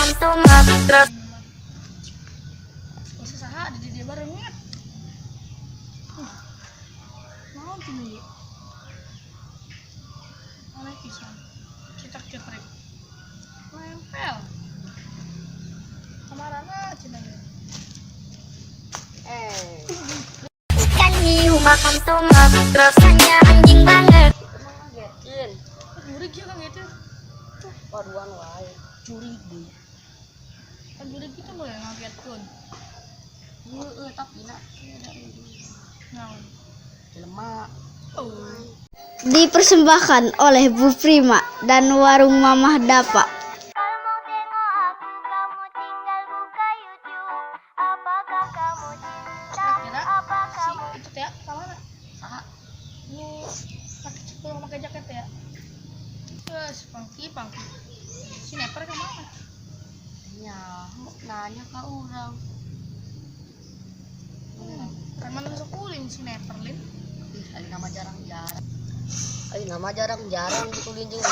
makan tomat. Bisa saha di dieu barengnya. Naon cenah ieu? Aneh pisan. Cicak cetrek. Nempel. Kamarana cenah ieu? Eh, Ikan hiu makan tomat, rasanya anjing banget. Emang ngagetin. Jurig ya Kang itu. Paduan wae. Jurig deui. Kan jurig itu mah yang ngagetkeun. Heeh, tapi na Naon? jelema. Oh. Dipersembahkan oleh Bu Prima dan Warung Mamah Dapa. Kalau mau tengok aku, kamu tinggal buka YouTube. Apakah kamu cinta? Kira-kira Apa si kamu itu teh kamana? Saha? Nu pakai cepul pakai jaket ya. Terus pangki pangki. Si Neper kemana? Nya, nanya ka urang. Kan mana masuk ulin si Neper lin. Ih, ari nama jarang-jarang. Ari nama jarang-jarang ditulin jeung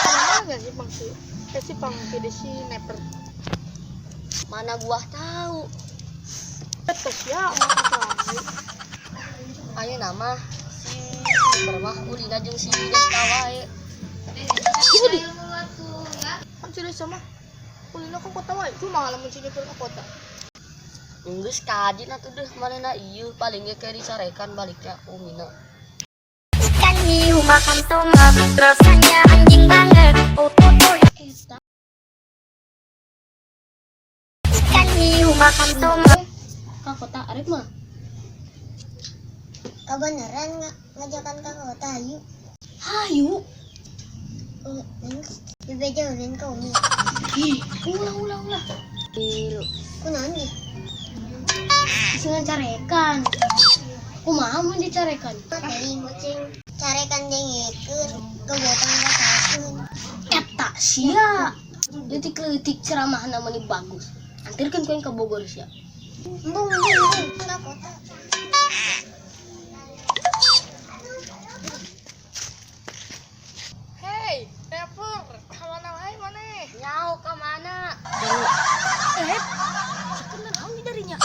Kemana nggak sih pangki? Eh si pangki deh si Neper. Mana gua tahu. Terus ya orang Ayo nama si Neper mah ulina jeung si Desta wae. Ini kan sudah sama. Ulin aku kota wae. Cuma lamun si Neper ke kota. Geus kajin atuh deuh manehna ieu paling ge ke dicarekan baliknya umina. Ikan hiu makan tomat, rasanya anjing banget. Oh, oh, oh. Eta. Ikan hiu makan tomat. Ka kota arek mah. Kebenaran nggak ngajakan ke kota ayo. Hayu. Dibeja ulin ke umi. Ih, ulah ulah ulah. Tilu. Kunaon ge? Isingan carekan. Kumaha mun dicarekan? Teuing kucing carekan dengekeun kegiatan rasakeun. Eta sia. Leutik leutik ceramahna meuni bagus. Antirkeun ku aing ka Bogor sia. Embung embung embung ka kota. Hey, Neper, kemana wae maneh? Nyau ka mana? Eh, Sakeun naon di darinya?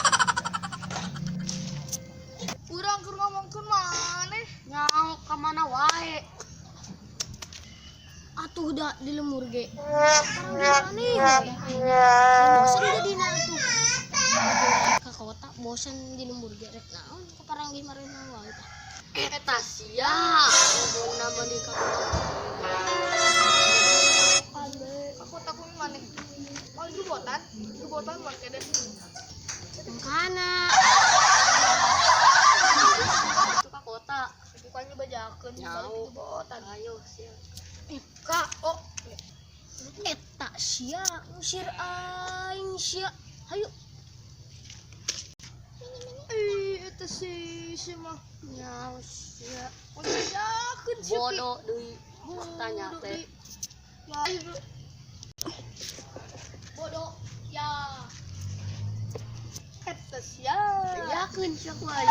urang keur ngomongkeun maneh. Nyau ka mana wae? Atuh da di lemur ge. Sekarang nih. Bosan jadina atuh. Ka kota bosan di lembur ge rek naon ka paranggih marena wae tah. Eta sia ngomongna mah di ka kota. Ka kota ku maneh. Mau jubotan? Jubotan make deh. Mangkana. Itu ka kota. Bukannya bajakeun Nyau. balik jubotan. Ayo sia. Ka, oh, Eta sia ngusir aing sia. Hayu. ih, eta si si mah. Nyau sia. Bajakeun si Ki. Bodoh deui. Tanya Bodoh teh. deui. Ya, ibu. Bodoh. Ya. Eta sia. Yakeun sia ku aing.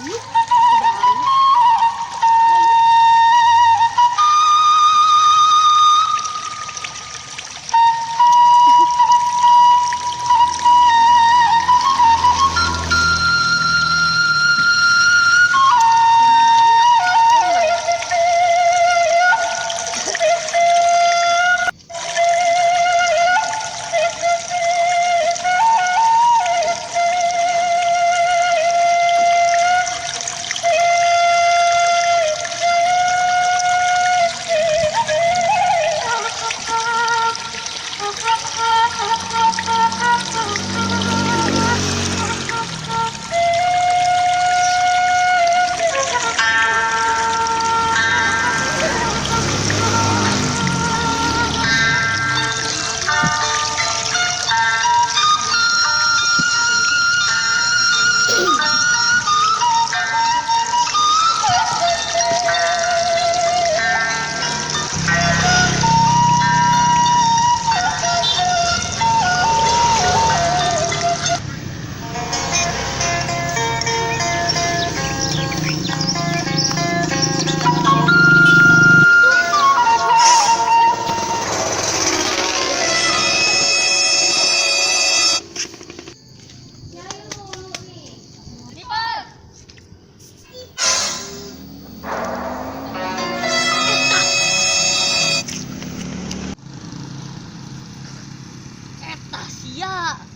Hayu. Udah hayu.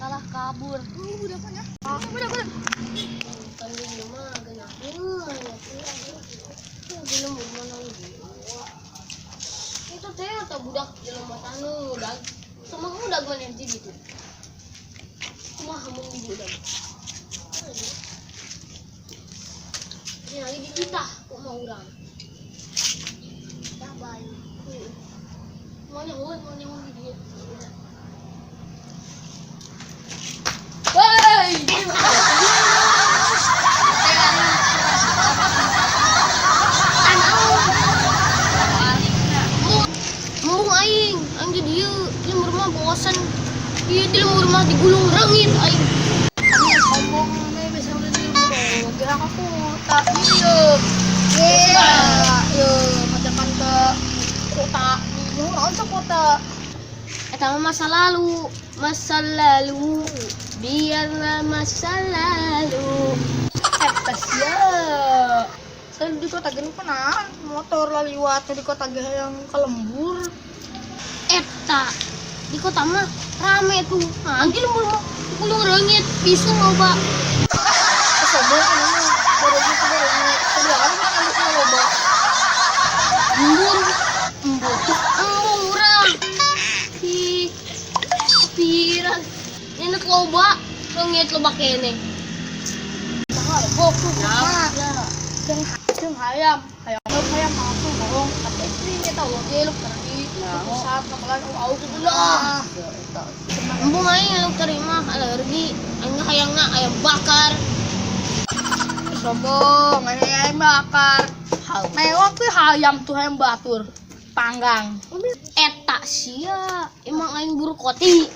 Kalah kabur. Budak nya. Budak budak. Kan di mah geunaheun. Di lembur mana itu teh atau budak jelema tanu udag. Kumaha udag mana di ditu? Kumaha mun di udag? Ini lagi dititah kumaha urang. Dah bayu. Mau nyaho di dieu. Woi. Embung aing, aing di dieu, di lembur mah bosan. Ieu di lembur mah digulung reungit aing. Sombong nih bisa udah di lembur. Gerak aku tak iya. Iya, iya majakan ke kota. Mau naon sok kota. Eta mah masa lalu, biarlah masa lalu. Eta sia. Saya di kota gini pernah motor lah liwat di kota ge yang ke lembur. Eta di kota mah rame tuh. Nah, di lembur mah digulung reungit, bisu loba. Sombong kan ini. Baru gitu baru ini. Sebelah kan kan loba. Embur, embur tuh embung urang. Hi, pirang. Enak loba, reungit loba kene. Bok tuh mah. Jeung hayam, hayam hayam palsu bohong. Tapi istri nya tahu ge lu pergi ke pusat ngemelan au kudu lah. Embung aing lu terima alergi, aing hayangna ayam bakar. Sombong, ayam bakar. Mewah tuh hayam tuh hayam batur. Panggang. Eta sia, emang aing burukoti.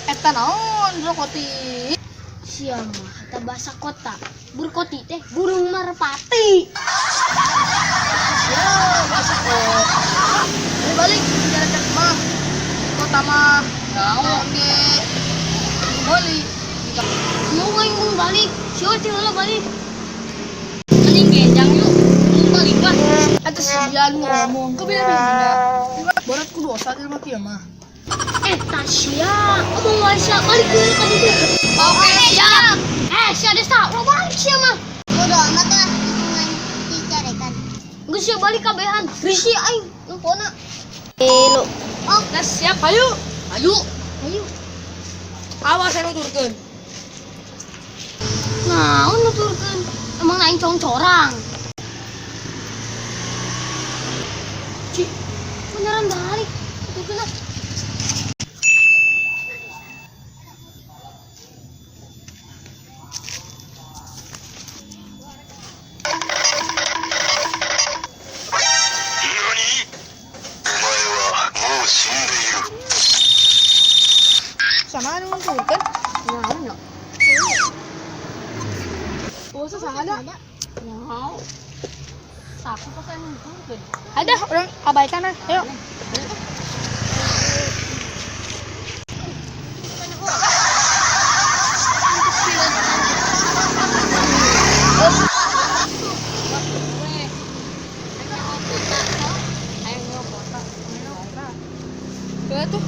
Eta naon brokoti. Sia mah eta bahasa kota. Burukoti teh burung merpati. Sia bahasa kota. Balik balik jalan mah. Kota mah naon ge. Balik. Mau aing mun balik, sia teh heula balik. Mending genjang yuk, mun balik lah. Eta sia nu ngomong ke beda-beda. Barat ku dosa jelema kieu mah. Eta sia, omong wae sia balik heula ka ditu. Oke, siap. Sia Desta, ulah balik sia mah. Bodo amat lah hitungan dicarekan. Geus sia balik kabehan, risih aing nempona. Elo. Oke, siap. Ayo. Ayo. Ayo. Awas saya nuturkeun. Naon nuturkeun? Emang aing congcorang. Cih, beneran balik. Nuturkeun ah. Sama anu nuturkeun. Naon ya? Oh, saha ada? Naon? Saku pakai nuturkeun. Ada orang abaikan ah. Ayo. Ya tuh.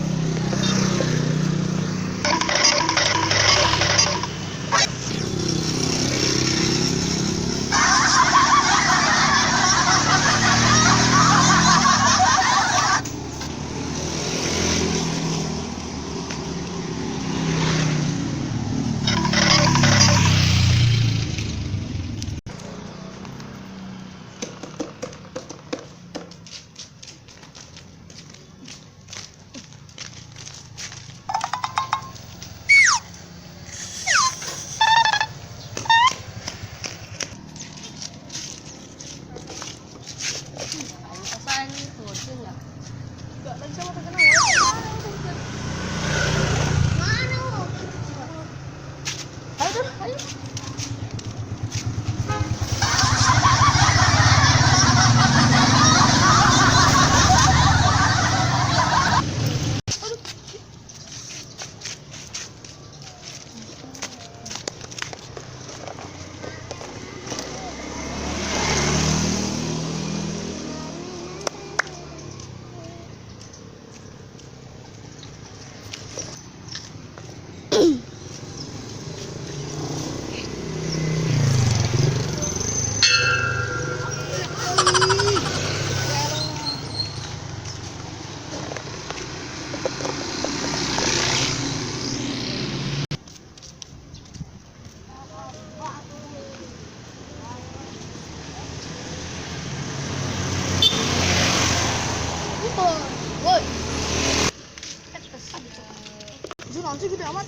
Itu naon sih gede amat.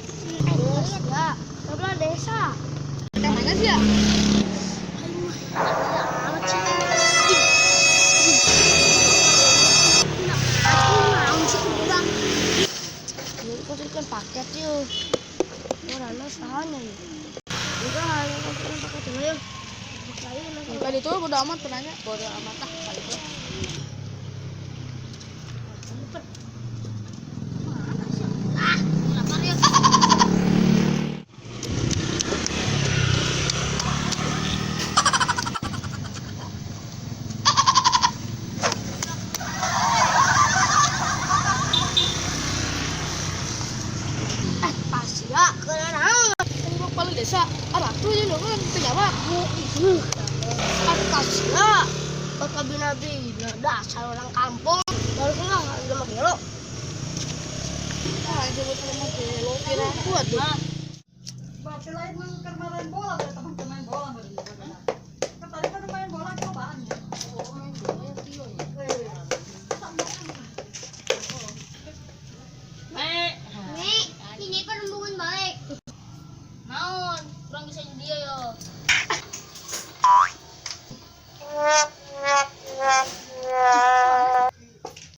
Ya, sebelah desa. Yang mana sih ya? Aing mah ya amat sih. Nah, aku naon sih urang. Ieu kok kan paket yeuh. Orangna sahanya yeuh. Enggak, aing kok paket yeuh. Tadi itu bodo amat penanya. Bodo amat ah kali itu. Ah, lapar ya. Eh, pasti ya, kena naon. Tunggu kepala desa. Ah, ratu ini loh kan pejabat. Atas ya. Bakal bina-bina dasar orang kampung. Baru kenal udah mah gelo. Ah, disebut lemah gelo kira kuat tuh.